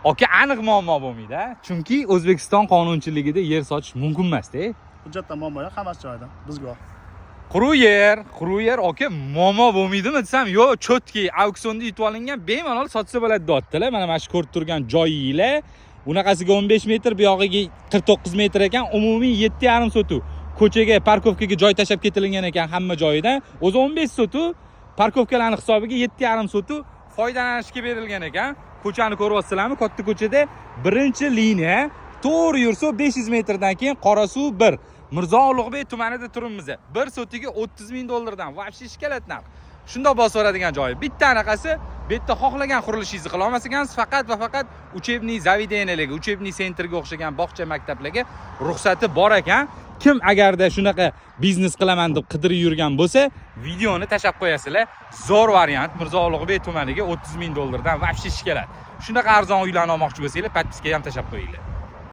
Aka, aniq muammo bo'lmaydi, a? Chunki O'zbekiston qonunchiligida yer sotish mumkin emasda. Hujjatda muammo yo'q, hammasi joyida, biz guvoh. Quruq yer, quruq yer, aka, muammo bo'lmaydimi desam, yo'q, чёткий, auksionda yutib olingan, bemalol sotsa bo'ladi deyaptilar. Mana shu ko'rib turgan joyinglar, unaqasiga 15 metr, bu yog'iga 49 metr ekan, umumiy 7,5 sotuv. Ko'chaga, парковка ga joy tashlab ketilgan ekan hamma joyidan. O'zi 15 sotuv, парковка larni hisobiga 7,5 sotuv foydalanishga berilgan ekan. Ko'chani ko'ryapsizlarmi? Katta ko'chada birinchi liniya, to'g'ri yursa 500 metrdan keyin Qorasuv 1. Mirzo Ulug'bek tumanida turibmiz. Bir sotiga 30 ming dollardan. Вообще шоколад narx. Shundoq bosib yuboradigan joyi. Bitta anaqasi, bu yerda xohlagan qurilishingizni qila olmas ekansiz, faqat va faqat учебный заведения larga, учебный центр ga o'xshagan bog'cha, maktablarga ruxsati bor ekan. Kim agarda shunaqa biznes qilaman deb qidirib yurgan bo'lsa, videoni tashlab qo'yasizlar. Zo'r variant Mirzo Ulug'bek tumaniga 30 ming dollardan, вообще шоколад. Shunaqa arzon uylarni olmoqchi bo'lsanglar, подписка ham tashlab qo'yinglar.